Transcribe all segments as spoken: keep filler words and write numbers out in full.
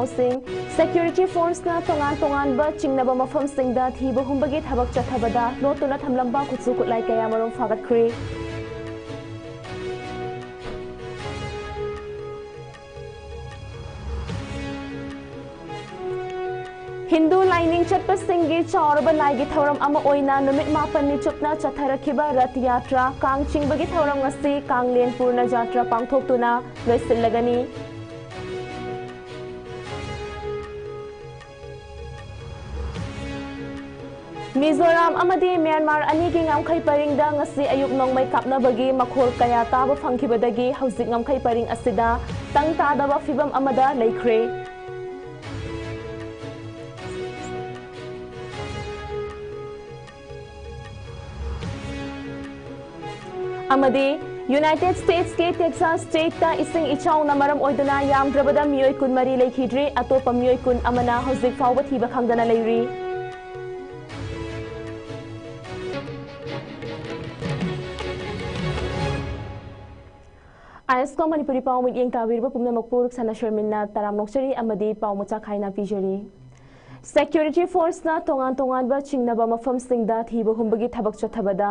ꯁꯤꯡ, ꯁꯦꯀ꯭ꯌꯨꯔꯤꯇꯤ ꯐꯣꯔꯁꯅ ꯇꯣꯉꯥꯟ ꯇꯣꯉꯥꯟꯕ ꯆꯤꯡꯅꯕ ꯃꯐꯝꯁꯤꯡꯗ ꯊꯤꯕ ꯍꯨꯝꯕꯒꯤ ꯊꯕꯛ ꯆꯠꯊꯕꯗ ꯂꯣꯠꯇꯨꯅ ꯊꯝꯂꯝꯕ ꯈꯨꯠꯁꯨ ꯈꯨꯠꯂꯥꯏ ꯀꯌꯥꯃꯔꯨꯝ ꯐꯥꯒꯠꯈ꯭ꯔꯦ꯫ ꯍꯤꯟꯗꯨ ꯂꯥꯏꯅꯤꯡ ꯆꯠꯄꯁꯤꯡꯒꯤ ꯆꯥꯎꯔꯕ ꯂꯥꯏꯒꯤ ꯊꯧꯔꯝ ꯑꯃ ꯑꯣꯏꯅ ꯅꯨꯃꯤꯠ ꯃꯥꯄꯟꯅꯤ ꯆꯨꯞꯅ ꯆꯠꯊꯔꯛꯈꯤꯕ ꯔꯊ ꯌꯥꯇ꯭ꯔꯥ, ꯀꯥꯡ ꯆꯤꯡꯕꯒꯤ ꯊꯧꯔꯝ ꯉꯁꯤ ꯀꯥꯡꯂꯦꯟ ꯄꯨꯔꯅ ꯖꯥꯇ꯭ꯔꯥ ꯄꯥꯡꯊꯣꯛꯇꯨꯅ ꯂꯣꯏꯁꯤꯜꯂꯒꯅꯤ꯫ ꯃꯤꯖꯣꯔꯥꯝ ꯑꯃꯗꯤ ꯃ꯭ꯌꯥꯟꯃꯥꯔ ꯑꯅꯤꯒꯤ ꯉꯝꯈꯩ ꯄꯔꯤꯡꯗ ꯉꯁꯤ ꯑꯌꯨꯛ ꯅꯣꯡꯃꯩ ꯀꯥꯞꯅꯕꯒꯤ ꯃꯈꯣꯜ ꯀꯌꯥ ꯇꯥꯕ ꯐꯪꯈꯤꯕꯗꯒꯤ ꯍꯧꯖꯤꯛ ꯉꯝꯈꯩ ꯄꯔꯤꯡ ꯑꯁꯤꯗ ꯇꯪ ꯇꯥꯗꯕ ꯐꯤꯕꯝ ꯑꯃꯗ ꯂꯩꯈ꯭ꯔꯦ꯫ ꯑꯃꯗꯤ ꯌꯨꯅꯥꯏꯇꯦꯗ ꯁ꯭ꯇꯦꯠꯁꯀꯤ ꯇꯦꯛꯁꯥꯁ ꯁ꯭ꯇꯦꯠꯇ ꯏꯁꯤꯡ ꯏꯆꯥꯎꯅ ꯃꯔꯝ ꯑꯣꯏꯗꯨꯅ ꯌꯥꯝꯗ꯭ꯔꯕꯗ ꯃꯤꯑꯣꯏ ꯀꯨꯟꯃꯔꯤ ꯂꯩꯈꯤꯗ꯭ꯔꯤ, ꯑꯇꯣꯞꯄ ꯃꯤꯑꯣꯏ ꯀꯨꯟ ꯑꯃꯅ ꯍꯧꯖꯤꯛ ꯐꯥꯎꯕ ꯊꯤꯕ ꯈꯪꯗꯅ ꯂꯩꯔꯤ꯫ ꯑꯥꯏ ꯑꯦꯁ ꯀꯣ ꯃꯅꯤꯄꯨꯔꯤ ꯄꯥꯎ ꯃꯤꯠꯌꯦꯡ ꯇꯥꯕꯤꯔꯤꯕ ꯄꯨꯝꯅꯃꯛꯄꯨ ꯔꯨꯛꯁꯥꯅꯥ ꯁꯔꯃꯤꯟꯅ ꯇꯔꯥꯝꯅ ꯑꯣꯛꯆꯔꯤ ꯑꯃꯗꯤ ꯄꯥꯎ ꯃꯆꯥ ꯈꯥꯏꯅ ꯄꯤꯖꯔꯤ꯫ ꯁꯦꯀ꯭ꯌꯨꯔꯤꯇꯤ ꯐꯣꯔꯁꯅ ꯇꯣꯉꯥꯟ ꯇꯣꯉꯥꯟꯕ ꯆꯤꯡꯅꯕ ꯃꯐꯝꯁꯤꯡꯗ ꯊꯤꯕ ꯍꯨꯝꯕꯒꯤ ꯊꯕꯛ ꯆꯠꯊꯕꯗ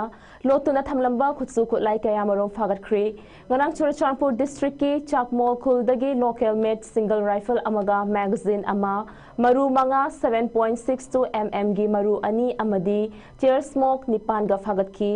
ꯂꯣꯠꯇꯨꯅ ꯊꯝꯂꯝꯕ ꯈꯨꯠꯁꯨ ꯈꯨꯠꯂꯥꯏ ꯀꯌꯥꯃꯔꯨꯝ ꯐꯥꯒꯠꯈ꯭ꯔꯦ꯫ ꯉꯔꯥꯡ ꯆꯨꯔꯆꯥꯟꯄꯨꯔ ꯗꯤꯁꯇ꯭ꯔꯤꯛꯀꯤ ꯆꯥꯛꯃꯣꯜ ꯈꯨꯜꯗꯒꯤ ꯂꯣꯀꯦꯜ ꯃꯦꯗ ꯁꯤꯡꯒꯜ ꯔꯥꯏꯐꯜ ꯑꯃꯒ ꯃꯦꯒꯥꯖꯤꯟ ꯑꯃ, ꯃꯔꯨ ꯃꯉꯥ, seven point six two M M ꯒꯤ ꯃꯔꯨ ꯑꯅꯤ ꯑꯃꯗꯤ ꯇꯤꯌꯔ ꯁ꯭ꯃꯣꯛ ꯅꯤꯄꯥꯟꯒ ꯐꯥꯒꯠꯈꯤ꯫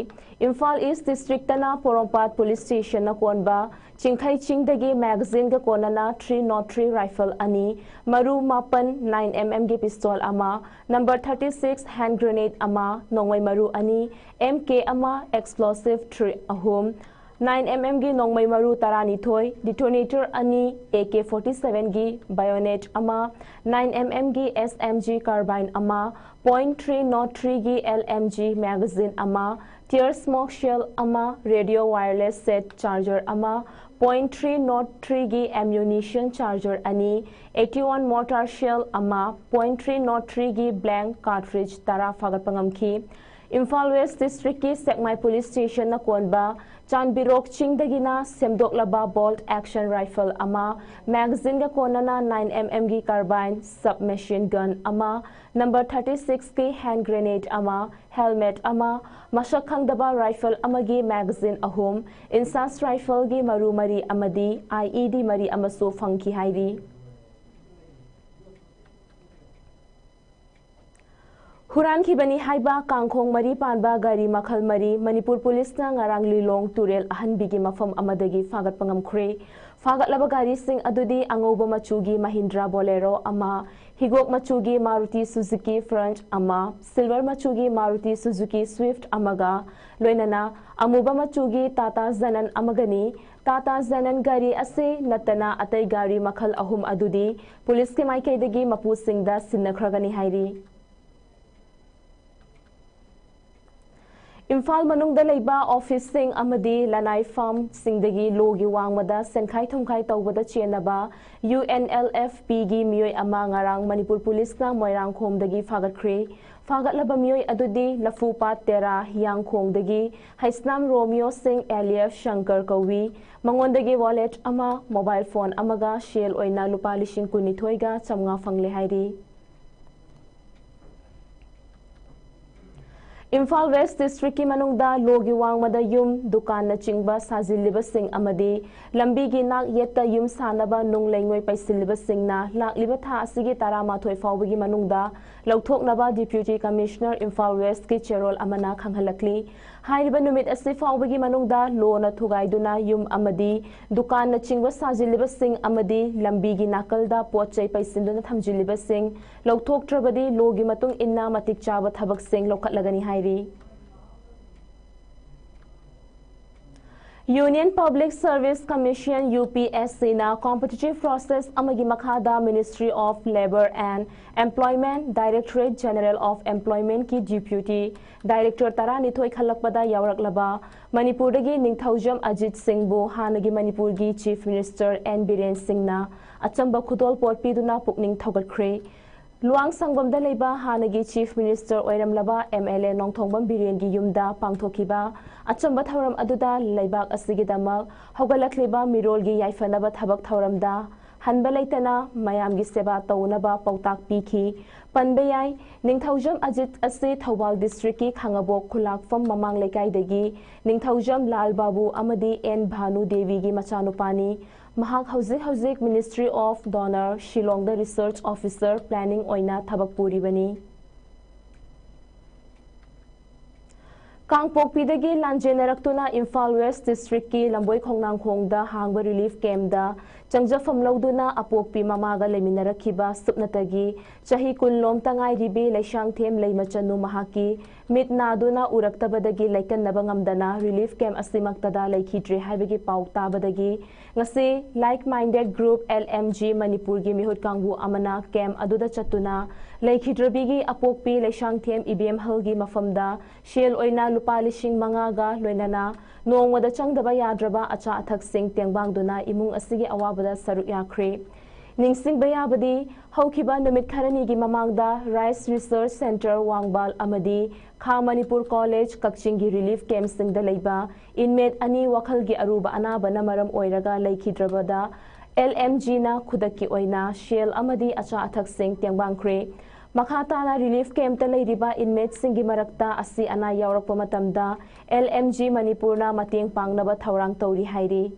ꯏꯝꯐꯥꯜ ꯏꯁ ꯗꯤꯁꯇ꯭ꯔꯤꯛꯇꯅ ꯄꯣꯔꯣꯝꯄꯥꯠ ꯄꯨꯂꯤꯁ ꯁ꯭ꯇꯦꯁꯟꯅ ꯀꯣꯟꯕ ꯆꯤꯡꯈꯩ ꯆꯤꯡꯗꯒꯤ ꯃꯦꯒꯥꯖꯤꯟꯒ ꯀꯣꯟꯅꯅ three nought three ꯔꯥꯏꯐꯜ ꯑꯅꯤ, ꯃꯔꯨ ꯃꯥꯄꯟ, nine M M ꯒꯤ ꯄꯤꯁꯇꯣꯜ ꯑꯃ, number thirty six hand grenade ꯑꯃ, ꯅꯣꯡꯃꯩ ꯃꯔꯨ ꯑꯅꯤ, M K ꯑꯃ, explosive three ꯑꯍꯨꯝ, nine M M ꯒꯤ ꯅꯣꯡꯃꯩ ꯃꯔꯨ ꯇꯔꯥꯅꯤꯊꯣꯏ, detonator ꯑꯅꯤ, A K forty seven ꯒꯤ bayonet ꯑꯃ, nine M M ꯒꯤ S M G carbine ꯑꯃ, point three nought three ꯒꯤ L M G magazine ꯑꯃ, tear smoke shell ꯑꯃ, radio wireless set charger ꯑꯃ, point three nought three ꯒꯤ ammunition charger ꯑꯅꯤ, eighty one mortar shell ꯑꯃ, point three nought three ꯒꯤ blank cartridge ꯇꯔꯥ ꯐꯥꯒꯠꯄ ꯉꯝꯈꯤ꯫ ꯏꯝꯐꯥꯜ ꯋꯦꯁ ꯗꯤꯁꯇ꯭ꯔꯤꯛꯀꯤ ꯁꯦꯛꯃꯥꯏ ꯄꯨꯂꯤꯁ ꯁ꯭ꯇꯦꯁꯟꯅ ꯀꯣꯟꯕ ꯆꯥꯟꯕꯤꯔꯣꯛ ꯆꯤꯡꯗꯒꯤꯅ ꯁꯦꯝꯗꯣꯛꯂꯕ ꯕꯣꯜꯠ ꯑꯦꯛꯁꯟ ꯔꯥꯏꯐꯜ ꯑꯃ, ꯃꯦꯒꯥꯖꯤꯟꯒ ꯀꯣꯟꯅꯅ ꯅꯥꯏꯟ ꯑꯦꯝ ꯑꯦꯝꯒꯤ ꯀꯥꯔꯕꯥꯏꯟ ꯁꯕ ꯃꯦꯁꯤꯟ ꯒꯟ ꯑꯃ, ꯅꯝꯕꯔ ꯊꯥꯔꯇꯤ ꯁꯤꯛꯁꯀꯤ ꯍꯦꯟ ꯒ꯭ꯔꯦꯅꯦꯗ ꯑꯃ, ꯍꯦꯜꯃꯦꯠ ꯑꯃ, ꯃꯁꯛ ꯈꯪꯗꯕ ꯔꯥꯏꯐꯜ ꯑꯃꯒꯤ ꯃꯦꯒꯥꯖꯤꯟ ꯑꯍꯨꯝ, ꯏꯟꯁꯥꯁ ꯔꯥꯏꯐꯜꯒꯤ ꯃꯔꯨ ꯃꯔꯤ ꯑꯃꯗꯤ ꯑꯥꯏ ꯏ ꯗꯤ ꯃꯔꯤ ꯑꯃꯁꯨ ꯐꯪꯈꯤ ꯍꯥꯏꯔꯤ꯫ ꯍꯨꯔꯥꯟꯈꯤꯕꯅꯤ ꯍꯥꯏꯕ ꯀꯥꯡꯈꯣꯡ ꯃꯔꯤ ꯄꯥꯟꯕ ꯒꯥꯔꯤ ꯃꯈꯜ ꯃꯔꯤ ꯃꯅꯤꯄꯨꯔ ꯄꯨꯂꯤꯁꯅ ꯉꯔꯥꯡ ꯂꯤꯂꯣꯡ ꯇꯨꯔꯦꯜ ꯑꯍꯟꯕꯤꯒꯤ ꯃꯐꯝ ꯑꯃꯗꯒꯤ ꯐꯥꯒꯠꯄ ꯉꯝꯈ꯭ꯔꯦ꯫ ꯐꯥꯒꯠꯂꯕ ꯒꯥꯔꯤꯁꯤꯡ ꯑꯗꯨꯗꯤ ꯑꯉꯧꯕ ꯃꯆꯨꯒꯤ ꯃꯍꯤꯟꯗ꯭ꯔꯥ ꯕꯣꯂꯦꯔꯣ ꯑꯃ, ꯍꯤꯒꯣꯛ ꯃꯆꯨꯒꯤ ꯃꯥꯔꯨꯇꯤ ꯁꯨꯖꯨꯀꯤ ꯐ꯭ꯔꯟꯠ ꯑꯃ, ꯁꯤꯜꯚꯔ ꯃꯆꯨꯒꯤ ꯃꯥꯔꯨꯇꯤ ꯁꯨꯖꯨꯀꯤ ꯁ꯭ꯋꯤꯐ꯭ꯠ ꯑꯃꯒ ꯂꯣꯏꯅꯅ ꯑꯃꯨꯕ ꯃꯆꯨꯒꯤ ꯇꯥꯇꯥ ꯖꯅꯟ ꯑꯃꯒꯅꯤ꯫ ꯇꯥꯇꯥ ꯖꯅꯟ ꯒꯥꯔꯤ ꯑꯁꯤ ꯅꯠꯇꯅ ꯑꯇꯩ ꯒꯥꯔꯤ ꯃꯈꯜ ꯑꯍꯨꯝ ꯑꯗꯨꯗꯤ ꯄꯨꯂꯤꯁꯀꯤ ꯃꯥꯏꯀꯩꯗꯒꯤ ꯃꯄꯨꯁꯤꯡꯗ ꯁꯤꯟꯅꯈ꯭ꯔꯒꯅꯤ ꯍꯥꯏꯔꯤ꯫ ꯏꯝꯐꯥꯜ ꯃꯅꯨꯡꯗ ꯂꯩꯕ ꯑꯣꯐꯤꯁꯁꯤꯡ ꯑꯃꯗꯤ ꯂꯅꯥꯏ ꯐꯥꯝꯁꯤꯡꯗꯒꯤ ꯂꯣꯒꯤ ꯋꯥꯡꯃꯗ ꯁꯦꯟꯈꯥꯏ ꯊꯨꯝꯈꯥꯏ ꯇꯧꯕꯗ ꯆꯦꯟꯅꯕ ꯌꯨ ꯑꯦꯟ ꯑꯦꯜ ꯑꯦꯐ ꯄꯤꯒꯤ ꯃꯤꯑꯣꯏ ꯑꯃ ꯉꯔꯥꯡ ꯃꯅꯤꯄꯨꯔ ꯄꯨꯂꯤꯁꯅ ꯃꯣꯏꯔꯥꯡꯈꯣꯝꯗꯒꯤ ꯐꯥꯒꯠꯈ꯭ꯔꯦ꯫ ꯐꯥꯒꯠꯂꯕ ꯃꯤꯑꯣꯏ ꯑꯗꯨꯗꯤ ꯂꯐꯨꯄꯥꯠ ꯇꯦꯔꯥ ꯍꯤꯌꯥꯡꯈꯣꯡꯗꯒꯤ ꯍꯩꯁꯅꯥꯝ ꯔꯣꯃꯤꯌꯣ ꯁꯤꯡ ꯑꯦꯂꯤꯌꯥꯁ ꯁꯪꯀꯔ ꯀꯧꯏ꯫ ꯃꯉꯣꯟꯗꯒꯤ ꯋꯥꯂꯦꯠ ꯑꯃ, ꯃꯣꯕꯥꯏꯜ ꯐꯣꯟ ꯑꯃꯒ ꯁꯦꯜ ꯑꯣꯏꯅ ꯂꯨꯄꯥ ꯂꯤꯁꯤꯡ ꯀꯨꯟꯅꯤꯊꯣꯏꯒ ꯆꯥꯝꯃꯉꯥ ꯐꯪꯂꯦ ꯍꯥꯏꯔꯤ꯫ ꯏꯝꯐꯥꯜ ꯋꯦꯁ ꯗꯤꯁꯇ꯭ꯔꯤꯛꯀꯤ ꯃꯅꯨꯡꯗ ꯂꯣꯒꯤ ꯋꯥꯡꯃꯗ ꯌꯨꯝ, ꯗꯨꯀꯥꯟꯅꯆꯤꯡꯕ ꯁꯥꯖꯤꯜꯂꯤꯕꯁꯤꯡ ꯑꯃꯗꯤ ꯂꯝꯕꯤꯒꯤ ꯅꯥꯛ ꯌꯦꯠꯇ ꯌꯨꯝ ꯁꯥꯅꯕ ꯅꯨꯡ ꯂꯩꯉꯣꯏ ꯄꯩꯁꯤꯜꯂꯤꯕꯁꯤꯡꯅ ꯂꯥꯛꯂꯤꯕ ꯊꯥ ꯑꯁꯤꯒꯤ ꯇꯔꯥꯃꯥꯊꯣꯏ ꯐꯥꯎꯕꯒꯤ ꯃꯅꯨꯡꯗ ꯂꯧꯊꯣꯛꯅꯕ ꯗꯤꯄ꯭ꯌꯨꯇꯤ ꯀꯃꯤꯁꯅꯔ ꯏꯝꯐꯥꯜ ꯋꯦꯁꯀꯤ ꯆꯦꯔꯣꯜ ꯑꯃꯅ ꯈꯪꯍꯜꯂꯛꯂꯤ꯫ ꯍꯥꯏꯔꯤꯕ ꯅꯨꯃꯤꯠ ꯑꯁꯤ ꯐꯥꯎꯕꯒꯤ ꯃꯅꯨꯡꯗ ꯂꯣꯅ ꯊꯨꯒꯥꯏꯗꯨꯅ ꯌꯨꯝ ꯑꯃꯗꯤ ꯗꯨꯀꯥꯟꯅꯆꯤꯡꯕ ꯁꯥꯖꯤꯜꯂꯤꯕꯁꯤꯡ ꯑꯃꯗꯤ ꯂꯝꯕꯤꯒꯤ ꯅꯥꯀꯜꯗ ꯄꯣꯠ ꯆꯩ ꯄꯩꯁꯤꯟꯗꯨꯅ ꯊꯝꯖꯤꯜꯂꯤꯕꯁꯤꯡ ꯂꯧꯊꯣꯛꯇ꯭ꯔꯕꯗꯤ ꯂꯣꯒꯤ ꯃꯇꯨꯡ ꯏꯟꯅ ꯃꯇꯤꯛ ꯆꯥꯕ ꯊꯕꯛꯁꯤꯡ ꯂꯧꯈꯠꯂꯒꯅꯤ ꯍꯥꯏꯔꯤ꯫ Union Public Service Commission, U P S ꯁꯤꯅ competitive process ꯑꯃꯒꯤ ꯃꯈꯥꯗ Ministry of Labour and Employment, Directorate General of Employmentꯀꯤ Deputy Director ꯇꯔꯥꯅꯤꯊꯣꯏ ꯈꯜꯂꯛꯄꯗ ꯌꯥꯎꯔꯛꯂꯕ ꯃꯅꯤꯄꯨꯔꯗꯒꯤ ꯅꯤꯡꯊꯧꯖꯝ ꯑꯖꯤꯠ ꯁꯤꯡꯕꯨ ꯍꯥꯟꯅꯒꯤ ꯃꯅꯤꯄꯨꯔꯒꯤ Chief Minister ꯑꯦꯟ ꯕꯤꯔꯦꯟ ꯁꯤꯡꯅ ꯑꯆꯝꯕ ꯈꯨꯗꯣꯜꯄꯣꯠ ꯄꯤꯗꯨꯅ ꯄꯨꯛꯅꯤꯡ ꯊꯧꯒꯠꯈ꯭ꯔꯦ꯫ ꯂꯨꯋꯥꯡꯁꯪꯕꯝꯗ ꯂꯩꯕ ꯍꯥꯟꯅꯒꯤ Chief Minister ꯑꯣꯏꯔꯝꯂꯕ M L A ꯅꯣꯡꯊꯣꯡꯕꯝ ꯕꯤꯔꯦꯟꯒꯤ ꯌꯨꯝꯗ ꯄꯥꯡꯊꯣꯛꯈꯤꯕ ꯑꯆꯝꯕ ꯊꯧꯔꯝ ꯑꯗꯨꯗ ꯂꯩꯕꯥꯛ ꯑꯁꯤꯒꯤꯗꯃꯛ ꯍꯧꯒꯠꯂꯛꯂꯤꯕ ꯃꯤꯔꯣꯜꯒꯤ ꯌꯥꯏꯐꯅꯕ ꯊꯕꯛ ꯊꯧꯔꯝꯗ ꯍꯟꯕ ꯂꯩꯇꯅ ꯃꯌꯥꯝꯒꯤ ꯁꯦꯕꯥ ꯇꯧꯅꯕ ꯄꯥꯎꯇꯥꯛ ꯄꯤꯈꯤ꯫ ꯄꯟꯕ ꯌꯥꯏ, ꯅꯤꯡꯊꯧꯖꯝ ꯑꯖꯤꯠ ꯑꯁꯤ ꯊꯧꯕꯥꯜ district ꯀꯤ ꯈꯥꯉꯕꯣꯛ ꯈꯨꯂꯥꯛꯐꯝ ꯃꯃꯥꯡ ꯂꯩꯀꯥꯏꯗꯒꯤ ꯅꯤꯡꯊꯧꯖꯝ ꯂꯥꯜ ꯕꯥꯕꯨ ꯑꯃꯗꯤ N ꯚꯥꯅꯨ ꯗꯦꯕꯤꯒꯤ ꯃꯆꯥꯅꯨꯄꯥꯅꯤ꯫ ꯃꯍꯥꯛ ꯍꯧꯖꯤꯛ ꯍꯧꯖꯤꯛ Ministry of DoNER, ꯁꯤꯂꯣꯡꯗ Research Officer, Planning ꯑꯣꯏꯅ ꯊꯕꯛ ꯄꯨꯔꯤꯕꯅꯤ꯫ ꯀꯥꯡꯄꯣꯛꯄꯤꯗꯒꯤ ꯂꯥꯟꯖꯦꯟꯅꯔꯛꯇꯨꯅ ꯏꯝꯐꯥꯜ West district ꯀꯤ ꯂꯝꯕꯣꯏ ꯈꯣꯡꯅꯥꯡꯈꯣꯡꯗ ꯍꯥꯡꯕ relief camp ꯇ ꯆꯪꯖꯐꯝ ꯂꯧꯗꯨꯅ ꯑꯄꯣꯛꯄꯤ ꯃꯃꯥꯒ ꯂꯩꯃꯤꯟꯅꯔꯛꯈꯤꯕ ꯁꯨꯞꯅꯇꯒꯤ ꯆꯍꯤ ꯀꯨꯟ ꯂꯣꯝꯇ ꯉꯥꯏꯔꯤꯕꯤ ꯂꯩꯁꯥꯡꯊꯦꯝ ꯂꯩꯃꯆꯅꯨ ꯃꯍꯥꯛꯀꯤ ꯃꯤꯠ ꯅꯥꯗꯨꯅ ꯎꯔꯛꯇꯕꯗꯒꯤ ꯂꯩꯀꯟꯅꯕ ꯉꯝꯗꯅ relief camp ꯑꯁꯤꯃꯛꯇꯗ ꯂꯩꯈꯤꯗ꯭ꯔꯦ ꯍꯥꯏꯕꯒꯤ ꯄꯥꯎ ꯇꯥꯕꯗꯒꯤ ꯉꯁꯤ Like Minded Group L M G ꯃꯅꯤꯄꯨꯔꯒꯤ ꯃꯤꯍꯨꯠ ꯀꯥꯡꯕꯨ ꯑꯃꯅ camp ꯑꯗꯨꯗ ꯆꯠꯇꯨꯅ ꯂꯩꯈꯤꯗ꯭ꯔꯕꯤꯒꯤ ꯑꯄꯣꯛꯄꯤ ꯂꯩꯁꯥꯡꯊꯦꯝ ꯏꯕꯦꯝꯍꯜꯒꯤ ꯃꯐꯝꯗ ꯁꯦꯜ ꯑꯣꯏꯅ ꯂꯨꯄꯥ ꯂꯤꯁꯤꯡ ꯃꯉꯥꯒ ꯂꯣꯏꯅꯅ ꯅꯣꯡꯃꯗ ꯆꯪꯗꯕ ꯌꯥꯗ꯭ꯔꯕ ꯑꯆꯥ ꯑꯊꯛꯁꯤꯡ ꯇꯦꯡꯕꯥꯡꯗꯨꯅ ꯏꯃꯨꯡ ꯑꯁꯤꯒꯤ ꯑꯋꯥꯕꯗ ꯁꯔꯨꯛ ꯌꯥꯈ꯭ꯔꯦ꯫ ꯅꯤꯡꯁꯤꯡꯕ ꯌꯥꯕꯗꯤ, ꯍꯧꯈꯤꯕ ꯅꯨꯃꯤꯠ ꯈꯔꯅꯤꯒꯤ ꯃꯃꯥꯡꯗ Rice Research Centre ꯋꯥꯡꯕꯥꯜ ꯑꯃꯗꯤ ꯈꯥ ꯃꯅꯤꯄꯨꯔ College ꯀꯛꯆꯤꯡꯒꯤ relief camp ꯁꯤꯡꯗ ꯂꯩꯕ inmate ꯑꯅꯤ ꯋꯥꯈꯜꯒꯤ ꯑꯔꯨꯕ ꯑꯅꯥꯕꯅ ꯃꯔꯝ ꯑꯣꯏꯔꯒ ꯂꯩꯈꯤꯗ꯭ꯔꯕꯗ L M G ꯅ ꯈꯨꯗꯛꯀꯤ ꯑꯣꯏꯅ ꯁꯦꯜ ꯑꯃꯗꯤ ꯑꯆꯥ ꯑꯊꯛꯁꯤꯡ ꯇꯦꯡꯕꯥꯡꯈ꯭ꯔꯦ꯫ ꯃꯈꯥ ꯇꯥꯅ relief camp ꯇ ꯂꯩꯔꯤꯕ inmate ꯁꯤꯡꯒꯤ ꯃꯔꯛꯇ ꯑꯁꯤ ꯑꯅꯥ ꯌꯥꯎꯔꯛꯄ ꯃꯇꯝꯗ L M G ꯃꯅꯤꯄꯨꯔꯅ ꯃꯇꯦꯡ ꯄꯥꯡꯅꯕ ꯊꯧꯔꯥꯡ ꯇꯧꯔꯤ ꯍꯥꯏꯔꯤ꯫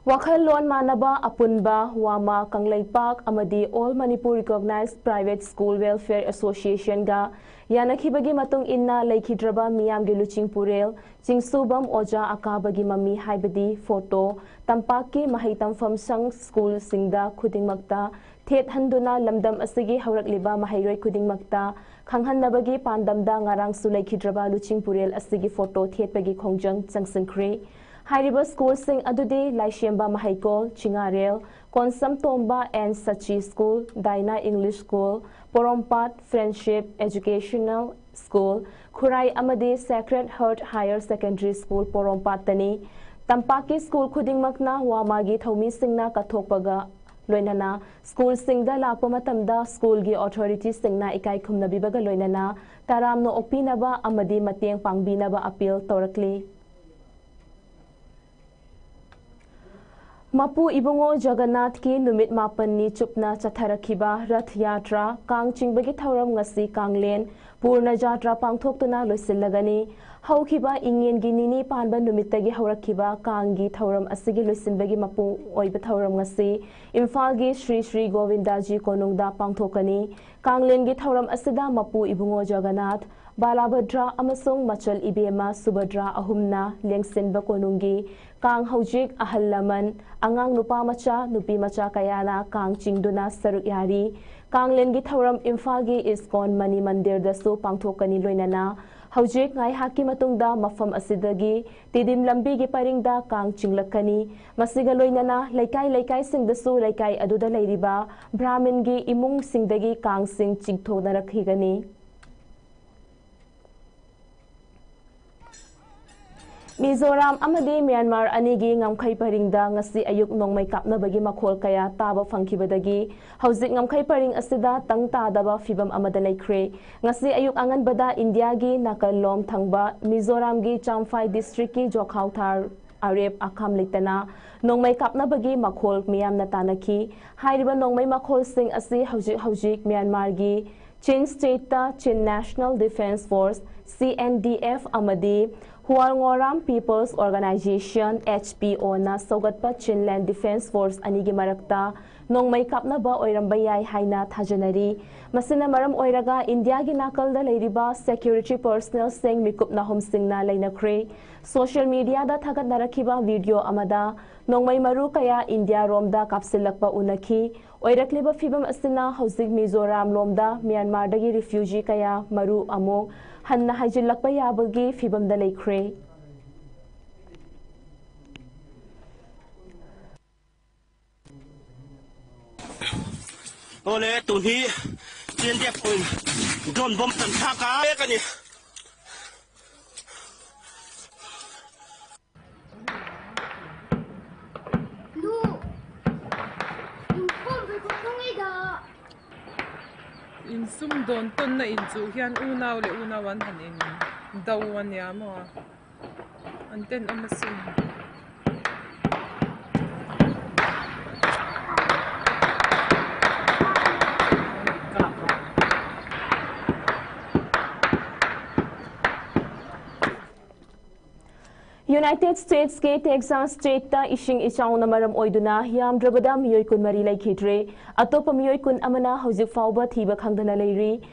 ꯋꯥꯈꯜꯂꯣꯟ ꯃꯥꯟꯅꯕ ꯑꯄꯨꯟꯕ ꯋꯥꯃꯥ ꯀꯪꯂꯩꯄꯥꯛ ꯑꯃꯗꯤ All Manipur Recognized Private School Welfare Association ꯒ ꯌꯥꯅꯈꯤꯕꯒꯤ ꯃꯇꯨꯡ ꯏꯟꯅ ꯂꯩꯈꯤꯗ꯭ꯔꯕ ꯃꯤꯌꯥꯝꯒꯤ ꯂꯨꯆꯤꯡ ꯄꯨꯔꯦꯜ, ꯆꯤꯡꯁꯨꯕꯝ ꯑꯣꯖꯥ ꯑꯀꯥꯕꯒꯤ ꯃꯃꯤ ꯍꯥꯏꯕꯗꯤ photo, ꯇꯝꯄꯥꯛꯀꯤ ꯃꯍꯩ ꯇꯝꯐꯝ ꯁꯪ school ꯁꯤꯡꯗ ꯈꯨꯗꯤꯡꯃꯛꯇ ꯊꯦꯠꯍꯟꯗꯨꯅ ꯂꯝꯗꯝ ꯑꯁꯤꯒꯤ ꯍꯧꯔꯛꯂꯤꯕ ꯃꯍꯩꯔꯣꯏ ꯈꯨꯗꯤꯡꯃꯛꯇ ꯈꯪꯍꯟꯅꯕꯒꯤ ꯄꯥꯟꯗꯝꯗ ꯉꯔꯥꯡꯁꯨ ꯂꯩꯈꯤꯗ꯭ꯔꯕ ꯂꯨꯆꯤꯡ ꯄꯨꯔꯦꯜ ꯑꯁꯤꯒꯤ photo ꯊꯦꯠꯄꯒꯤ ꯈꯣꯡꯖꯪ ꯆꯪꯁꯤꯟꯈ꯭ꯔꯦ꯫ ꯍꯥꯏꯔꯤꯕ school ꯁꯤꯡ ꯑꯗꯨꯗꯤ ꯂꯥꯏꯁꯦꯝꯕ ꯃꯍꯩꯀꯣꯜ, ꯆꯤꯉꯥꯔꯦꯜ, ꯀꯣꯟꯁꯝ ꯇꯣꯝꯕ and Shashi school, ꯗꯥꯏꯅꯥ English school, Porompat Friendship Educational school, ꯈꯨꯔꯥꯏ ꯑꯃꯗꯤ Sacred Heart Higher Secondary School ꯄꯣꯔꯣꯝꯄꯥꯠꯇꯅꯤ꯫ ꯇꯝꯄꯥꯛꯀꯤ school ꯈꯨꯗꯤꯡꯃꯛꯅ ꯋꯥꯃꯥꯒꯤ ꯊꯧꯃꯤꯁꯤꯡꯅ ꯀꯠꯊꯣꯛꯄꯒ ꯂꯣꯏꯅꯅ ꯁ꯭ꯀꯨꯜꯁꯤꯡꯗ ꯂꯥꯛꯄ ꯃꯇꯝꯗ ꯁ꯭ꯀꯨꯜꯒꯤ ꯑꯣꯊꯣꯔꯤꯇꯤꯁꯤꯡꯅ ꯏꯀꯥꯏ ꯈꯨꯝꯅꯕꯤꯕꯒ ꯂꯣꯏꯅꯅ ꯇꯔꯥꯝꯅ ꯑꯣꯛꯄꯤꯅꯕ ꯑꯃꯗꯤ ꯃꯇꯦꯡ ꯄꯥꯡꯕꯤꯅꯕ ꯑꯄꯤꯜ ꯇꯧꯔꯛꯂꯤ꯫ ꯃꯄꯨ ꯏꯕꯨꯡꯉꯣ ꯖꯒꯟꯅꯥꯊꯀꯤ ꯅꯨꯃꯤꯠ ꯃꯥꯄꯟꯅꯤ ꯆꯨꯞꯅ ꯆꯠꯊꯔꯛꯈꯤꯕ ꯔꯊ ꯌꯥꯇ꯭ꯔꯥ ꯀꯥꯡ ꯆꯤꯡꯕꯒꯤ ꯊꯧꯔꯝ ꯉꯁꯤ ꯀꯥꯡꯂꯦꯟ ꯄꯨꯔꯅ ꯖꯥꯇ꯭ꯔꯥ ꯄꯥꯡꯊꯣꯛꯇꯨꯅ ꯂꯣꯏꯁꯤꯜꯂꯒꯅꯤ꯫ ꯍꯧꯈꯤꯕ ꯏꯉꯦꯟꯒꯤ ꯅꯤꯅꯤ ꯄꯥꯟꯕ ꯅꯨꯃꯤꯠꯇꯒꯤ ꯍꯧꯔꯛꯈꯤꯕ ꯀꯥꯡꯒꯤ ꯊꯧꯔꯝ ꯑꯁꯤꯒꯤ ꯂꯣꯏꯁꯤꯟꯕꯒꯤ ꯃꯄꯨꯡ ꯑꯣꯏꯕ ꯊꯧꯔꯝ ꯉꯁꯤ ꯏꯝꯐꯥꯜꯒꯤ ꯁ꯭ꯔꯤ ꯁ꯭ꯔꯤ ꯒꯣꯕꯤꯟꯗꯖꯤ ꯀꯣꯅꯨꯡꯗ ꯄꯥꯡꯊꯣꯛꯀꯅꯤ꯫ ꯀꯥꯡꯂꯦꯟꯒꯤ ꯊꯧꯔꯝ ꯑꯁꯤꯗ ꯃꯄꯨ ꯏꯕꯨꯡꯉꯣ ꯖꯒꯟꯅꯥꯊ, ꯕꯥꯂꯥꯚꯗ꯭ꯔ ꯑꯃꯁꯨꯡ ꯃꯆꯜ ꯏꯕꯦꯝꯃ ꯁꯨꯚꯗ꯭ꯔ ꯑꯍꯨꯝꯅ ꯂꯦꯡꯁꯤꯟꯕ ꯀꯣꯅꯨꯡꯒꯤ ꯀꯥꯡ ꯍꯧꯖꯤꯛ ꯑꯍꯜ ꯂꯃꯟ, ꯑꯉꯥꯡ ꯅꯨꯄꯥ ꯃꯆꯥ, ꯅꯨꯄꯤ ꯃꯆꯥ ꯀꯌꯥꯅ ꯀꯥꯡ ꯆꯤꯡꯗꯨꯅ ꯁꯔꯨꯛ ꯌꯥꯔꯤ꯫ ꯀꯥꯡꯂꯦꯟꯒꯤ ꯊꯧꯔꯝ ꯏꯝꯐꯥꯜꯒꯤ ꯏꯁꯀꯣꯟ ꯃꯅꯤ ꯃꯟꯗꯤꯔꯗꯁꯨ ꯄꯥꯡꯊꯣꯛꯀꯅꯤ꯫ ꯂꯣꯏꯅꯅ ꯍꯧꯖꯤꯛ ꯉꯥꯏꯍꯥꯛꯀꯤ ꯃꯇꯨꯡꯗ ꯃꯐꯝ ꯑꯁꯤꯗꯒꯤ ꯇꯤꯗꯤꯝ ꯂꯝꯕꯤꯒꯤ ꯄꯔꯤꯡꯗ ꯀꯥꯡ ꯆꯤꯡꯂꯛꯀꯅꯤ꯫ ꯃꯁꯤꯒ ꯂꯣꯏꯅꯅ ꯂꯩꯀꯥꯏ ꯂꯩꯀꯥꯏꯁꯤꯡꯗꯁꯨ ꯂꯩꯀꯥꯏ ꯑꯗꯨꯗ ꯂꯩꯔꯤꯕ ꯕ꯭ꯔꯥꯍꯃꯤꯟꯒꯤ ꯏꯃꯨꯡꯁꯤꯡꯗꯒꯤ ꯀꯥꯡꯁꯤꯡ ꯆꯤꯡꯊꯣꯛꯅꯔꯛꯈꯤꯒꯅꯤ꯫ ꯃꯤꯖꯣꯔꯥꯝ ꯑꯃꯗꯤ ꯃ꯭ꯌꯥꯟꯃꯥꯔ ꯑꯅꯤꯒꯤ ꯉꯝꯈꯩ ꯄꯔꯤꯡꯗ ꯉꯁꯤ ꯑꯌꯨꯛ ꯅꯣꯡꯃꯩ ꯀꯥꯞꯅꯕꯒꯤ ꯃꯈꯣꯜ ꯀꯌꯥ ꯇꯥꯕ ꯐꯪꯈꯤꯕꯗꯒꯤ ꯍꯧꯖꯤꯛ ꯉꯝꯈꯩ ꯄꯔꯤꯡ ꯑꯁꯤꯗ ꯇꯪ ꯇꯥꯗꯕ ꯐꯤꯕꯝ ꯑꯃꯗ ꯂꯩꯈ꯭ꯔꯦ꯫ ꯉꯁꯤ ꯑꯌꯨꯛ ꯑꯉꯟꯕꯗ ꯏꯟꯗꯤꯌꯥꯒꯤ ꯅꯥꯀꯜꯂꯣꯝ ꯊꯪꯕ ꯃꯤꯖꯣꯔꯥꯝꯒꯤ ꯆꯥꯝꯐꯥꯏ ꯗꯤꯁꯇ꯭ꯔꯤꯛꯀꯤ ꯖꯣꯈꯥꯎ ꯊꯥꯔ ꯑꯔꯦꯞ ꯑꯈꯥꯝ ꯂꯩꯇꯅ ꯅꯣꯡꯃꯩ ꯀꯥꯞꯅꯕꯒꯤ ꯃꯈꯣꯜ ꯃꯤꯌꯥꯝꯅ ꯇꯥꯅꯈꯤ꯫ ꯍꯥꯏꯔꯤꯕ ꯅꯣꯡꯃꯩ ꯃꯈꯣꯜꯁꯤꯡ ꯑꯁꯤ ꯍꯧꯖꯤꯛ ꯍꯧꯖꯤꯛ ꯃ꯭ꯌꯥꯟꯃꯥꯔꯒꯤ ꯆꯤꯟ ꯁ꯭ꯇꯦꯠꯇ ꯆꯤꯟ ꯅꯦꯁꯅꯦꯜ ꯗꯤꯐꯦꯟꯁ ꯐꯣꯔꯁ, ꯁꯤ ꯑꯦꯟ ꯗꯤ ꯑꯦꯐ, ꯑꯃꯗꯤ ꯍꯨꯋꯥꯜꯉꯣꯔꯥꯝ ꯄꯤꯄꯜꯁ ꯑꯣꯔꯒꯅꯥꯏꯖꯦꯁꯟ, ꯑꯦꯆ ꯄꯤ ꯑꯣꯅ ꯁꯧꯒꯠꯄ ꯆꯤꯟꯂꯦꯟ ꯗꯤꯐꯦꯟꯁ ꯐꯣꯔꯁ ꯑꯅꯤꯒꯤ ꯃꯔꯛꯇ ꯅꯣꯡꯃꯩ ꯀꯥꯞꯅꯕ ꯑꯣꯏꯔꯝꯕ ꯌꯥꯏ ꯍꯥꯏꯅ ꯊꯥꯖꯅꯔꯤ꯫ ꯃꯁꯤꯅ ꯃꯔꯝ ꯑꯣꯏꯔꯒ ꯏꯟꯗꯤꯌꯥꯒꯤ ꯅꯥꯀꯜꯗ ꯂꯩꯔꯤꯕ ꯁꯦꯀ꯭ꯌꯨꯔꯤꯇꯤ ꯄꯔꯁꯅꯦꯜꯁꯤꯡ ꯃꯤꯀꯨꯞ ꯅꯥꯍꯨꯝꯁꯤꯡꯅ ꯂꯩꯅꯈ꯭ꯔꯦ꯫ ꯁꯣꯁꯤꯌꯦꯜ ꯃꯤꯗꯤꯌꯥꯗ ꯊꯥꯒꯠꯅꯔꯛꯈꯤꯕ ꯚꯤꯗꯤꯑꯣ ꯑꯃꯗ ꯅꯣꯡꯃꯩ ꯃꯔꯨ ꯀꯌꯥ ꯏꯟꯗꯤꯌꯥꯔꯣꯝꯗ ꯀꯥꯞꯁꯤꯜꯂꯛꯄ ꯎꯅꯈꯤ꯫ ꯑꯣꯏꯔꯛꯂꯤꯕ ꯐꯤꯕꯝ ꯑꯁꯤꯅ ꯍꯧꯖꯤꯛ ꯃꯤꯖꯣꯔꯥꯝ ꯂꯣꯝꯗ ꯃ꯭ꯌꯥꯟꯃꯥꯔꯗꯒꯤ ꯔꯤꯐ꯭ꯌꯨꯖꯤ ꯀꯌꯥ ꯃꯔꯨ ꯑꯃꯨꯛ ꯍꯟꯅ ꯍꯥꯏꯖꯤꯜꯂꯛꯄ ꯌꯥꯕꯒꯤ ꯐꯤꯕꯝꯗ ꯂꯩꯈ꯭ꯔꯦ꯫ Ole, tuni, tiyan dia point, drone bomb tan thaka, kani. Insum dawn tawnna in chu hian unau leh unau an han in do a nia maw? An ten awm a sin. United States-ꯀꯤ Texas State-ꯇ ꯏꯁꯤꯡ ꯏꯆꯥꯎꯅ ꯃꯔꯝ ꯑꯣꯏꯗꯨꯅ ꯌꯥꯝꯗ꯭ꯔꯕꯗ ꯃꯤꯑꯣꯏ ꯀꯨꯟꯃꯔꯤ ꯂꯩꯈꯤꯗ꯭ꯔꯦ꯫ ꯑꯇꯣꯞꯄ ꯃꯤꯑꯣꯏ ꯀꯨꯟ ꯑꯃꯅ ꯍꯧꯖꯤꯛ ꯐꯥꯎꯕ ꯊꯤꯕ ꯈꯪꯗꯅ ꯂꯩꯔꯤ꯫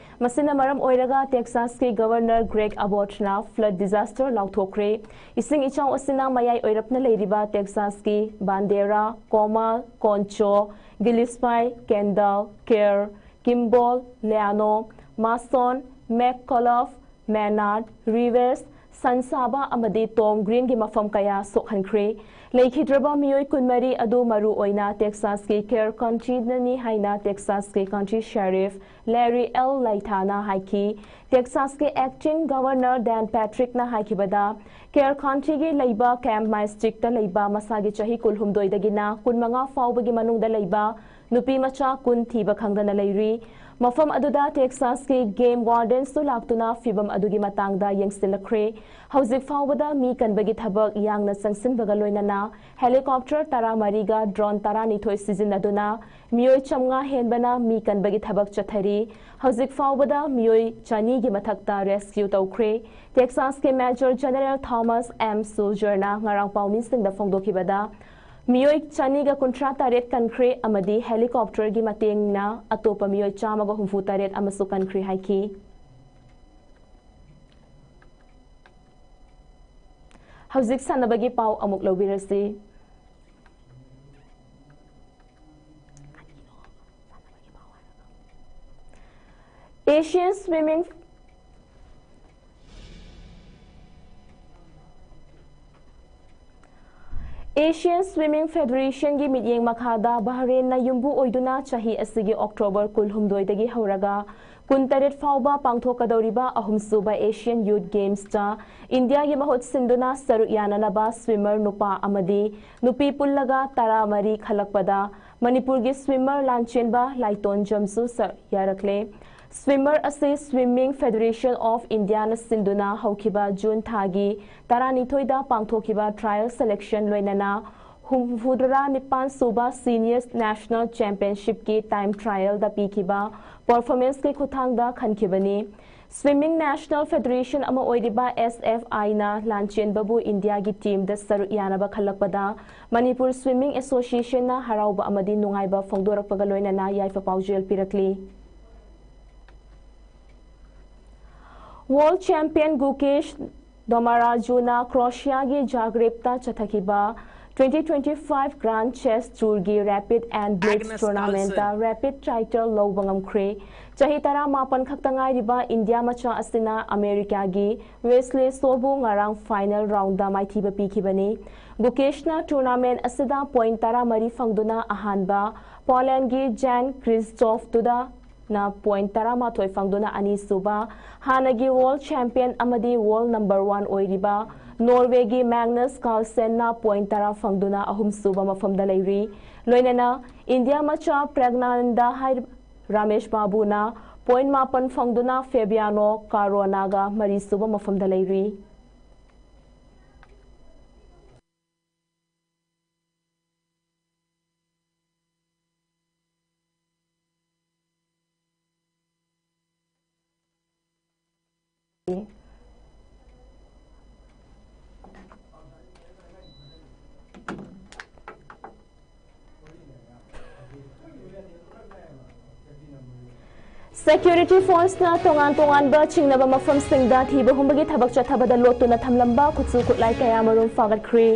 ꯃꯁꯤꯅ ꯃꯔꯝ ꯑꯣꯏꯔꯒ Texas-ꯀꯤ Governor Greg Abbott-ꯅ flood disaster ꯂꯥꯎꯊꯣꯛꯈ꯭ꯔꯦ꯫ ꯏꯁꯤꯡ ꯏꯆꯥꯎ ꯑꯁꯤꯅ ꯃꯌꯥꯏ ꯑꯣꯏꯔꯞꯅ ꯂꯩꯔꯤꯕ Texas-ꯀꯤ Bandera, Comal, Concho, Gillespie, Kendall, Kerr, Kimball, Llano, Mason, McAuliffe, Menard, Rivers, San Saba ꯑꯃꯗꯤ Tom Green-ꯒꯤ ꯃꯐꯝ ꯀꯌꯥ ꯁꯣꯛꯍꯟꯈ꯭ꯔꯦ꯫ ꯂꯩꯈꯤꯗ꯭ꯔꯕ ꯃꯤꯑꯣꯏ ꯀꯨꯟꯃꯔꯤ ꯑꯗꯨ ꯃꯔꯨ ꯑꯣꯏꯅ Texas-ꯀꯤ Kerr County-ꯗꯅꯤ ꯍꯥꯏꯅ Texas-ꯀꯤ County Sheriff Larry L. Lytha-ꯅ ꯍꯥꯏꯈꯤ꯫ Texas-ꯀꯤ Acting Governor Dan Patrick-ꯅ ꯍꯥꯏꯈꯤꯕꯗ, Kerr County-ꯒꯤ ꯂꯩꯕ Camp Mystic-ꯇ ꯂꯩꯕ ꯃꯁꯥꯒꯤ ꯆꯍꯤ ꯀꯨꯟꯍꯨꯝꯗꯣꯏꯗꯒꯤꯅ ꯀꯨꯟꯃꯉꯥ ꯐꯥꯎꯕꯒꯤ ꯃꯅꯨꯡꯗ ꯂꯩꯕ ꯅꯨꯄꯤ ꯃꯆꯥ ꯀꯨꯟ ꯊꯤꯕ ꯈꯪꯗꯅ ꯂꯩꯔꯤ꯫ ꯃꯐꯝ ꯑꯗꯨꯗ Texas-ꯀꯤ game wardens-ꯁꯨ ꯂꯥꯛꯇꯨꯅ ꯐꯤꯚꯝ ꯑꯗꯨꯒꯤ ꯃꯇꯥꯡꯗ ꯌꯦꯡꯁꯤꯜꯂꯛꯈ꯭ꯔꯦ꯫ ꯍꯧꯖꯤꯛ ꯐꯥꯎꯕꯗ ꯃꯤ ꯀꯟꯕꯒꯤ ꯊꯕꯛ ꯌꯥꯡꯅ ꯆꯪꯁꯤꯟꯕꯒ ꯂꯣꯏꯅꯅ helicopter ꯇꯔꯥꯃꯔꯤꯒ drone ꯇꯔꯥꯅꯤꯊꯣꯏ ꯁꯤꯖꯤꯟꯅꯗꯨꯅ ꯃꯤꯑꯣꯏ ꯆꯥꯝꯃꯉꯥ ꯍꯦꯟꯕꯅ ꯃꯤ ꯀꯟꯕꯒꯤ ꯊꯕꯛ ꯆꯠꯊꯔꯤ꯫ ꯍꯧꯖꯤꯛ ꯐꯥꯎꯕꯗ ꯃꯤꯑꯣꯏ ꯆꯅꯤꯒꯤ ꯃꯊꯛꯇ rescue ꯇꯧꯈ꯭ꯔꯦ꯫ Texas-ꯀꯤ Major General Thomas M. Suser-ꯅ ꯉꯔꯥꯡ ꯄꯥꯎꯃꯤꯁꯤꯡꯗ ꯐꯣꯡꯗꯣꯛꯈꯤꯕꯗ, ꯃꯤꯑꯣꯏ ꯆꯅꯤꯒ ꯀꯨꯟꯊ꯭ꯔꯥ ꯇꯔꯦꯠ ꯀꯟꯈ꯭ꯔꯦ ꯑꯃꯗꯤ helicopter-ꯒꯤ ꯃꯇꯦꯡꯅ ꯑꯇꯣꯞꯄ ꯃꯤꯑꯣꯏ ꯆꯥꯝꯃꯒ ꯍꯨꯝꯐꯨ ꯇꯔꯦꯠ ꯑꯃꯁꯨ ꯀꯟꯈ꯭ꯔꯦ ꯍꯥꯏꯈꯤ꯫ ꯍꯧꯖꯤꯛ ꯁꯥꯟꯅꯕꯒꯤ ꯄꯥꯎ ꯑꯃꯨꯛ ꯂꯧꯕꯤꯔꯁꯤ꯫ Asian Swimming Asian Swimming Federation-ꯒꯤ ꯃꯤꯠꯌꯦꯡ ꯃꯈꯥꯗ ꯕꯍꯔꯦꯟꯅ ꯌꯨꯝꯕꯨ ꯑꯣꯏꯗꯨꯅ ꯆꯍꯤ ꯑꯁꯤꯒꯤ October ꯀꯨꯟꯍꯨꯝꯗꯣꯏꯗꯒꯤ ꯍꯧꯔꯒ ꯀꯨꯟꯇꯔꯦꯠ ꯐꯥꯎꯕ ꯄꯥꯡꯊꯣꯛꯀꯗꯧꯔꯤꯕ ꯑꯍꯨꯝꯁꯨꯕ Asian Youth Games-ꯇ ꯏꯟꯗꯤꯌꯥꯒꯤ ꯃꯍꯨꯠ ꯁꯤꯟꯗꯨꯅ ꯁꯔꯨꯛ ꯌꯥꯅꯅꯕ swimmer ꯅꯨꯄꯥ ꯑꯃꯗꯤ ꯅꯨꯄꯤ ꯄꯨꯜꯂꯒ ꯇꯔꯥꯃꯔꯤ ꯈꯜꯂꯛꯄꯗ ꯃꯅꯤꯄꯨꯔꯒꯤ swimmer ꯂꯥꯟꯆꯦꯟꯕ ꯂꯥꯏꯇꯣꯟꯖꯝꯁꯨ ꯁꯔꯨꯛ ꯌꯥꯔꯛꯂꯦ꯫ Swimmer ꯑꯁꯤ Swimming Federation of Indiaꯅ ꯁꯤꯟꯗꯨꯅ ꯍꯧꯈꯤꯕ ꯖꯨꯟ ꯊꯥꯒꯤ ꯇꯔꯥꯅꯤꯊꯣꯏꯗ ꯄꯥꯡꯊꯣꯛꯈꯤꯕ trial selection ꯂꯣꯏꯅꯅ ꯍꯨꯝꯐꯨꯇꯔꯥ ꯅꯤꯄꯥꯟ ꯁꯨꯕ Seniors National Championshipꯀꯤ time trialꯗ ꯄꯤꯈꯤꯕ performanceꯀꯤ ꯈꯨꯠꯊꯥꯡꯗ ꯈꯟꯈꯤꯕꯅꯤ꯫ Swimming National Federation ꯑꯃ ꯑꯣꯏꯔꯤꯕ S F Iꯅ ꯂꯥꯟꯆꯦꯟꯕꯕꯨ ꯏꯟꯗꯤꯌꯥꯒꯤ teamꯗ ꯁꯔꯨꯛ ꯌꯥꯅꯕ ꯈꯜꯂꯛꯄꯗ ꯃꯅꯤꯄꯨꯔ Swimming Associationꯅ ꯍꯔꯥꯎꯕ ꯑꯃꯗꯤ ꯅꯨꯡꯉꯥꯏꯕ ꯐꯣꯡꯗꯣꯔꯛꯄꯒ ꯂꯣꯏꯅꯅ ꯌꯥꯏꯐ ꯄꯥꯎꯖꯦꯜ ꯄꯤꯔꯛꯂꯤ꯫ World champion ꯒꯨꯀꯦꯁ ꯗꯣꯃꯥꯔꯥꯖꯨꯅ ꯀ꯭ꯔꯣꯁꯤꯌꯥꯒꯤ ꯖꯥꯒ꯭ꯔꯦꯕꯇ ꯆꯠꯊꯈꯤꯕ twenty twenty-five Grand Chess Tourꯒꯤ Rapid and Blitz Tournamentꯇ rapid title ꯂꯧꯕ ꯉꯝꯈ꯭ꯔꯦ꯫ ꯆꯍꯤ ꯇꯔꯥꯃꯥꯄꯟ ꯈꯛꯇ ꯉꯥꯏꯔꯤꯕ ꯏꯟꯗꯤꯌꯥ ꯃꯆꯥ ꯑꯁꯤꯅ ꯑꯃꯦꯔꯤꯀꯥꯒꯤ ꯋꯦꯁꯂꯤ ꯁꯣꯕꯨ ꯉꯔꯥꯡ final roundꯗ ꯃꯥꯏꯊꯤꯕ ꯄꯤꯈꯤꯕꯅꯤ꯫ ꯒꯨꯀꯦꯁꯅ tournament ꯑꯁꯤꯗ point ꯇꯔꯥꯃꯔꯤ ꯐꯪꯗꯨꯅ ꯑꯍꯥꯟꯕ, ꯄꯣꯂꯦꯟꯒꯤ ꯖꯦꯟ ꯀ꯭ꯔꯤꯁꯇꯣꯐ ꯇꯨꯗꯥ ꯅ point ꯇꯔꯥꯃꯥꯊꯣꯏ ꯐꯪꯗꯨꯅ ꯑꯅꯤꯁꯨꯕ, ꯍꯥꯟꯅꯒꯤ world champion ꯑꯃꯗꯤ world number one ꯑꯣꯏꯔꯤꯕ ꯅꯣꯔꯋꯦꯒꯤ ꯃꯦꯒꯅꯁ ꯀꯥꯔꯜꯁꯦꯟꯅ point ꯇꯔꯥ ꯐꯪꯗꯨꯅ ꯑꯍꯨꯝꯁꯨꯕ ꯃꯐꯝꯗ ꯂꯩꯔꯤ꯫ ꯂꯣꯏꯅꯅ ꯏꯟꯗꯤꯌꯥ ꯃꯆꯥ ꯄ꯭ꯔꯒꯅꯥꯅꯟꯗ ꯍꯥꯏ-, ꯔꯥꯃꯦꯁ ꯕꯥꯕꯨꯅ point ꯃꯥꯄꯟ ꯐꯪꯗꯨꯅ ꯐꯦꯕꯤꯌꯥꯅꯣ ꯀꯥꯔꯣꯅꯥꯒ ꯃꯔꯤꯁꯨꯕ ꯃꯐꯝꯗ ꯂꯩꯔꯤ꯫ Security forceꯅ ꯇꯣꯉꯥꯟ ꯇꯣꯉꯥꯟꯕ ꯆꯤꯡꯅꯕ ꯃꯐꯝꯁꯤꯡꯗ ꯊꯤꯕ ꯍꯨꯝꯕꯒꯤ ꯊꯕꯛ ꯆꯠꯊꯕꯗ ꯂꯣꯠꯇꯨꯅ ꯊꯝꯂꯝꯕ ꯈꯨꯠꯁꯨ ꯈꯨꯠꯂꯥꯏ ꯀꯌꯥꯃꯔꯨꯝ ꯐꯥꯒꯠꯈ꯭ꯔꯦ꯫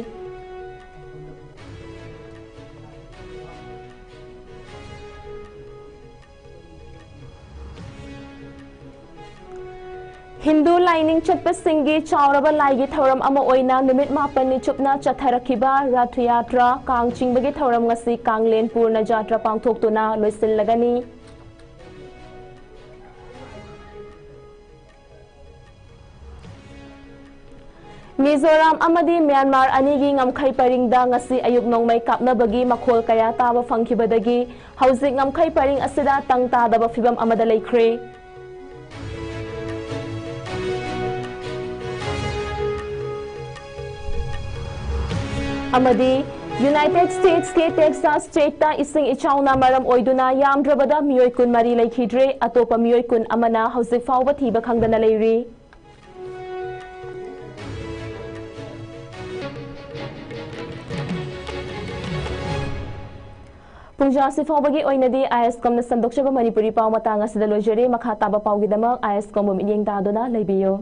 ꯍꯤꯟꯗꯨ ꯂꯥꯏꯅꯤꯡ ꯆꯠꯄꯁꯤꯡꯒꯤ ꯆꯥꯎꯔꯕ ꯂꯥꯏꯒꯤ ꯊꯧꯔꯝ ꯑꯃ ꯑꯣꯏꯅ ꯅꯨꯃꯤꯠ ꯃꯥꯄꯟꯅꯤ ꯆꯨꯞꯅ ꯆꯠꯊꯔꯛꯈꯤꯕ ꯔꯊ ꯌꯥꯇ꯭ꯔꯥ, ꯀꯥꯡ ꯆꯤꯡꯕꯒꯤ ꯊꯧꯔꯝ ꯉꯁꯤ ꯀꯥꯡꯂꯦꯟ ꯄꯨꯔꯅ ꯖꯥꯇ꯭ꯔꯥ ꯄꯥꯡꯊꯣꯛꯇꯨꯅ ꯂꯣꯏꯁꯤꯜꯂꯒꯅꯤ꯫ ꯃꯤꯖꯣꯔꯥꯝ ꯑꯃꯗꯤ ꯃ꯭ꯌꯥꯟꯃꯥꯔ ꯑꯅꯤꯒꯤ ꯉꯝꯈꯩ ꯄꯔꯤꯡꯗ ꯉꯁꯤ ꯑꯌꯨꯛ ꯅꯣꯡꯃꯩ ꯀꯥꯞꯅꯕꯒꯤ ꯃꯈꯣꯜ ꯀꯌꯥ ꯇꯥꯕ ꯐꯪꯈꯤꯕꯗꯒꯤ ꯍꯧꯖꯤꯛ ꯉꯝꯈꯩ ꯄꯔꯤꯡ ꯑꯁꯤꯗ ꯇꯪ ꯇꯥꯗꯕ ꯐꯤꯕꯝ ꯑꯃꯗ ꯂꯩꯈ꯭ꯔꯦ꯫ ꯑꯃꯗꯤ United Statesꯀꯤ Texas stateꯇ ꯏꯁꯤꯡ ꯏꯆꯥꯎꯅ ꯃꯔꯝ ꯑꯣꯏꯗꯨꯅ ꯌꯥꯝꯗ꯭ꯔꯕꯗ ꯃꯤꯑꯣꯏ ꯀꯨꯟꯃꯔꯤ ꯂꯩꯈꯤꯗ꯭ꯔꯦ꯫ ꯑꯇꯣꯞꯄ ꯃꯤꯑꯣꯏ ꯀꯨꯟ ꯑꯃꯅ ꯍꯧꯖꯤꯛ ꯐꯥꯎꯕ ꯊꯤꯕ ꯈꯪꯗꯅ ꯂꯩꯔꯤ꯫ ꯄꯨꯡꯖꯥꯁꯤ ꯐꯥꯎꯕꯒꯤ ꯑꯣꯏꯅꯗꯤ ꯑꯥꯏ ꯑꯦꯁ ꯀꯣꯝꯅ ꯁꯟꯗꯣꯛꯆꯕ ꯃꯅꯤꯄꯨꯔꯤ ꯄꯥꯎ ꯃꯇꯥꯡ ꯑꯁꯤꯗ ꯂꯣꯏꯖꯔꯦ꯫ ꯃꯈꯥ ꯇꯥꯕ ꯄꯥꯎꯒꯤꯗꯃꯛ ꯑꯥꯏ ꯑꯦꯁ ꯀꯣꯝꯕꯨ ꯃꯤꯠꯌꯦꯡ ꯇꯥꯗꯨꯅ ꯂꯩꯕꯤꯌꯨ꯫